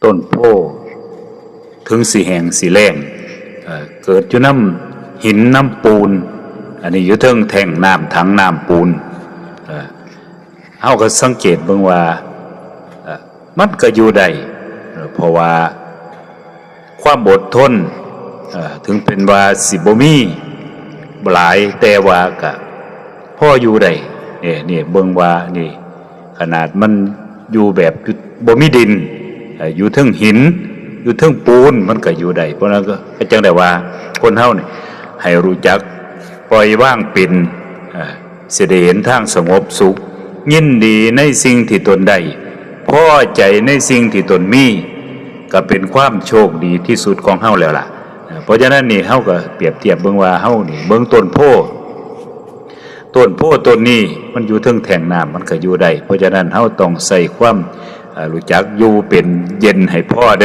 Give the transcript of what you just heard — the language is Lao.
ຕົ້ນໂພເຖິງຊິແຫ້ງຊິແລ້ງ ເອີ ເກີດຢູ່ນຳຫີນນຳປູນ ອັນນີ້ຢູ່ເທິງແທ່ງນ້ຳ ຖັງນ້ຳປູນ ເອີ ເຮົາກໍສັງເກດເບິ່ງວ່າ ເອີ ມັນກໍຢູ່ໄດ້ ເອີ ເພາະວ່າຄວາມອົດທົນ ເອີ ເຖິງເປັນວ່າຊິບໍ່ມີຫຼາຍ ແຕ່ວ່າກໍພໍຢູ່ໄດ້ ເອີ ນີ້ເບິ່ງວ່ານີ້ ຂະໜາດມັນຢູ່ແບບຢູ່ ບໍ່ມີດິນ ເອີ ຢູ່ເທິງຫີນ ຢູ່ເທິງປູນ ມັນກໍຢູ່ໄດ້. ເພາະນັ້ນກໍ ກໍຈັ່ງໄດ້ວ່າ ຄົນເຮົານີ້ໃຫ້ຮູ້ຈັກປ່ອຍວາງເປັນ ເອີ ຊິໄດ້ເຫັນທາງສະຫງົບສຸກ, ຍິນດີໃນສິ່ງທີ່ຕົນໄດ້, ພໍໃຈໃນສິ່ງທີ່ຕົນມີ, ກໍເປັນຄວາມໂຊກດີທີ່ສຸດຂອງເຮົາແລ້ວລະ. ເອີ ເພາະສະນັ້ນນີ້ ເຮົາກໍປຽບທຽບເບິ່ງວ່າ ເຮົານີ້ເບິ່ງຕົ້ນໂພ ຕົ້ນໂພຕົ້ນນີ້ມັນຢູ່ເທິງແທ່ງນ້ຳ ມັນກໍຢູ່ໄດ້. ເພາະສະນັ້ນເຮົາຕ້ອງໃຊ້ຄວາມ ເອີ ຮູ້ຈັກຢູ່ເປັນເຢັນໃຫ້ພໍເດີ້.